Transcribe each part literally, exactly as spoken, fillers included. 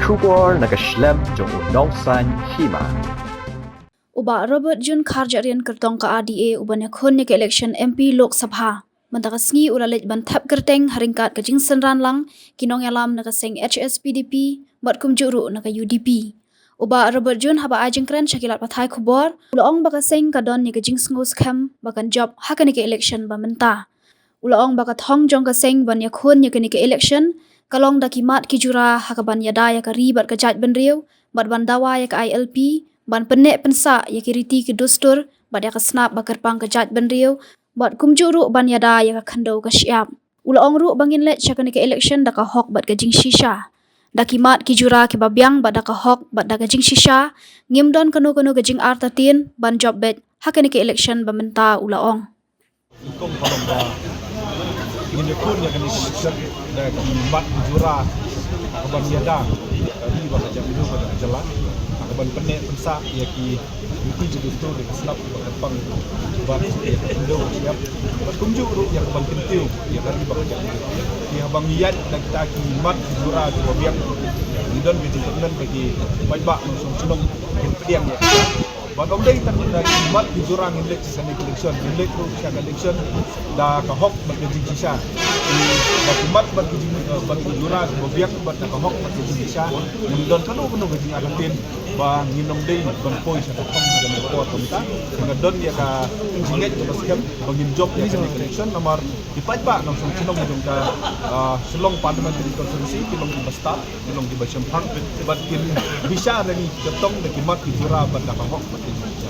Khubor na ka shlem jong u nongsan hima. U Bah Robert June Kharjahrian kyrtong ka R D A uban ïakhun ïa ka election M P Lok Sabha mynta ka sngi u la leit ban thep kyrteng ha ryngkat ka jingsynran lang ki nongïalam na ka seng H S P D P bad kumjuh ruh na ka U D P. U Bah Robert June haba ai jingkren sha ki lad pathai khubor u la ong ba ka seng ka don ïa ka jingsngew skhem ba kan jop ha kane ka election ba mynta. U la ong ba ka thong jong ka seng ban ïakhun ïa kane ka election ka long da ki mat ki jura ha kaban ïada ïa ka ri bad ka jaitbynriew bad ban dawa ïa ka I L P, ban pynneh pynsah ïa ki riti ki dustur bad ïa ka snap ba kyrpang ka jaitbynriew bad kumjuh ruh ban ïada ïa ka khyndew ka shyiap. U la ong ruh ba ngin leit sha kane ka election da ka hok bad ka jingshisha, da ki mat ki jura kiba biang bad da ka hok bad da ka jingshisha. Ngim don kano kano ka jingartatien ban jop beit ha kane ka election ba mynta, u la ong. Nyngkong ka long ba ngin ïakhun ïa kane ka election da ki mat ki jura ha kaban ïada ïa ka ri bad ka jaitbynriew bad ka jylla, ha kaban pynneh pynsah ïa ki riti ki dustur, ïa ka snap ba kyrpang bad ïa ka khyndew ka shyiap, bad kumjuh ruh ïa kaban kyntiew ïa ka ri bad ka jaitbynriew. Te haba ngi ïaid da kita ki mat ki jura kiba biang, ngi don ka jingkyrmen ba ki paidbah nongshong shnong kin pdiang ïa kita. Bad ym dei tang da ki mat ki jura ngin leit sha kane ka election, ngin leit ruh sha ka election da ka hok bad ka jingshisha. Ki, da ki mat bad ki jing, eh, bad ki jura kiba biang bad da ka hok bad ka jingshisha, ngim don kano kano ka jingartatien ba ngin ym dei ban poi sha ka thong ha kane ka por. Kumta nga don ïa ka jingngeit kaba skhem ba ngin jop ïa kane ka election namar ki paidbah nongshong shnong jong ka, ah, Shillong Parliamentary Constituency ki long kiba stad, ki long kiba shemphang bad kin bishar ïa ngi kyrtong da ki mat ki jura bad da ka hok bad ka jingshisha.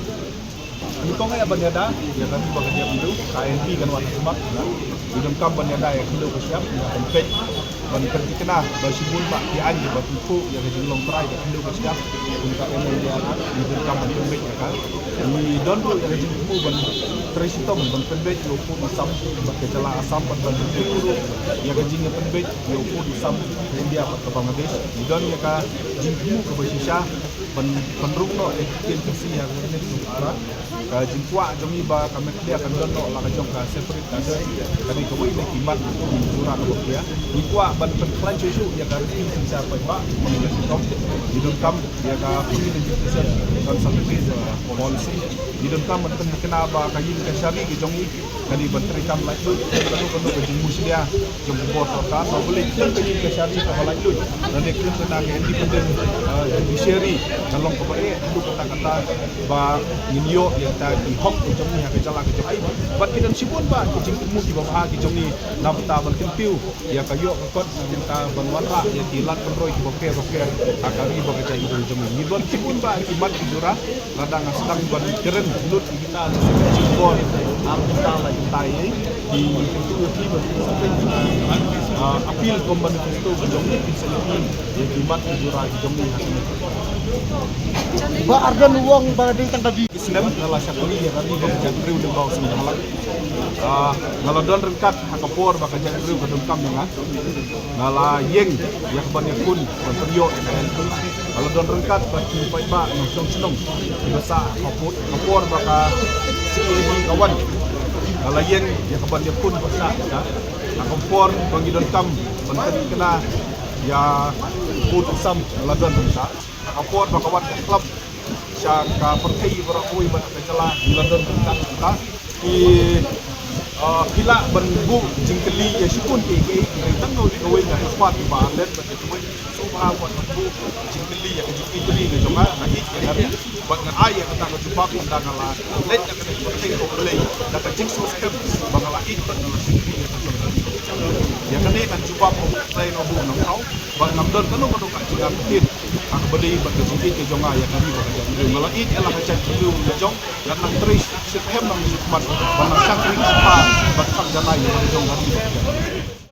Nyngkong ïa ban ïada ïa ka ri bad ka jaitbynriew, ka I L P kan wan ha khmat. Ngi donkam ban ïada ïa ka khyndew ka shyiap, ngi donkam ban peit, ban pynthikna ba shibun bah ki aiñ kiba pynkup ïa ka jinglong trai ka khyndew ka shyiap. Kumta M M D R ngi donkam ban pynbeit ïa ka. Ngi don ruh ïa ka jingthmu ban trei shitom ban pynbeit ïa u pud u sam bad ka jylla Assam bad ban pynthmu ruh ïa ka jingïapynbeit ïa u pud u sam ka India bad ka Bangladesh. Ngi don ïa ka jingthmu kaba shisha ban pynrung noh ïa ka ktien Khasi ha ka ri jong ka. Ka jingkwah jong ngi ba ka Meghalaya kan don noh la ka jong ka separate country ka dei kawei na ki mat ki jura kaba khia. Ngi kwah ban pynkhlaiñ shuh shuh ïa ka riti synshar paidbah, ngi donkam ïa ka free education consultative, uh, policy. Ngi donkam ban pynthikna ba ka ïing ka shari ka jong ngi ka dei ban treikam laitluid, kano kano ka jingmushlia jong ka bor sorkar, ba balei khlem ka ïing ka shari kaba laitluid, lane khlem ka independent, uh, judiciary, ka long kaba eh haduh katta katta ba ngin ïoh ïa kita ki hok ki jong ngi ha ka jylla ka jong ngi. Bad ki don shibun bah ki jingthmu kiba bha ki jong ngi na bynta ban kyntiew ïa ka ïoh ka kot, na bynta ban wanrah ïa ki lad pynroi kiba pher ba pher ha ka ri bad ka jaitbynriew jong ngi. Ngi don shibun bah ki mat ki jura, lada nga sdang ban kren lut ïa kita ki jingkor ar kynta lai kynta ïa ki, ki kyntu ïa ki ban, ah, appeal kum manifesto ka jong ngi, kin sa ïa ki mat ki jura ki jong ngi ha kane. Bah Ardent u ong ba dei tang ka bi. Ki snem nga la shakri ïa ka ri bad ka jaitbynriew lyngba u Seng Damlang. Ah, nga la don ryngkat ha ka por ba ka jaitbynriew ka donkam ïa nga. Nga la ïeng ïa ka ban ïakhun ban pynïoh ïa ka N P. Nga la don ryngkat bad ki paidbah nongshong shnong kiba sah ha ka por, ha ka por ba ka C A A ka wan. Nga la ïeng ïa ka ban ïakhun ba sah ïa ka. Ha ka por ba ngi donkam ban pynthikna ïa u pud u sam, nga la don ryngkat. Ha ka por ba ka wan ka khlem sha ka pyrthei baroh kawei bad ka jylla, ngi la don ryngkat. Ki, ah, phi lah ban buh jingkylli ïa shibun kiei kiei, hynrei tang kawei kawei nga kyrpad ba leh bad kawei, sngewbha wat ban buh jingkylli ïa ka jingkylli ka jong nga, nga ïeit ïa ka ri bad nga ai ïa kata ka jubab ynda nga la leit na kane ka pyrthei. Ko Blei, da ka jingsngewskhem ba nga la ïeit bad nga la shakri ïa ka jong nga. Ïa kane ka jubab Ko Blei, nga buh na u thaw. Bad ngam don kano kano ka jingïaid ktien ha kaba dei bad ka jingïeit ka jong nga ïa ka ri bad ka jaitbynriew. Nga la ïeit ïa la ka jaitbynriew ka jong, ngan nang trei shitrhem nang shikhmat ban nang shakri shiphang bad khang janai ïa ka jong ka ri bad ka jaitbynriew.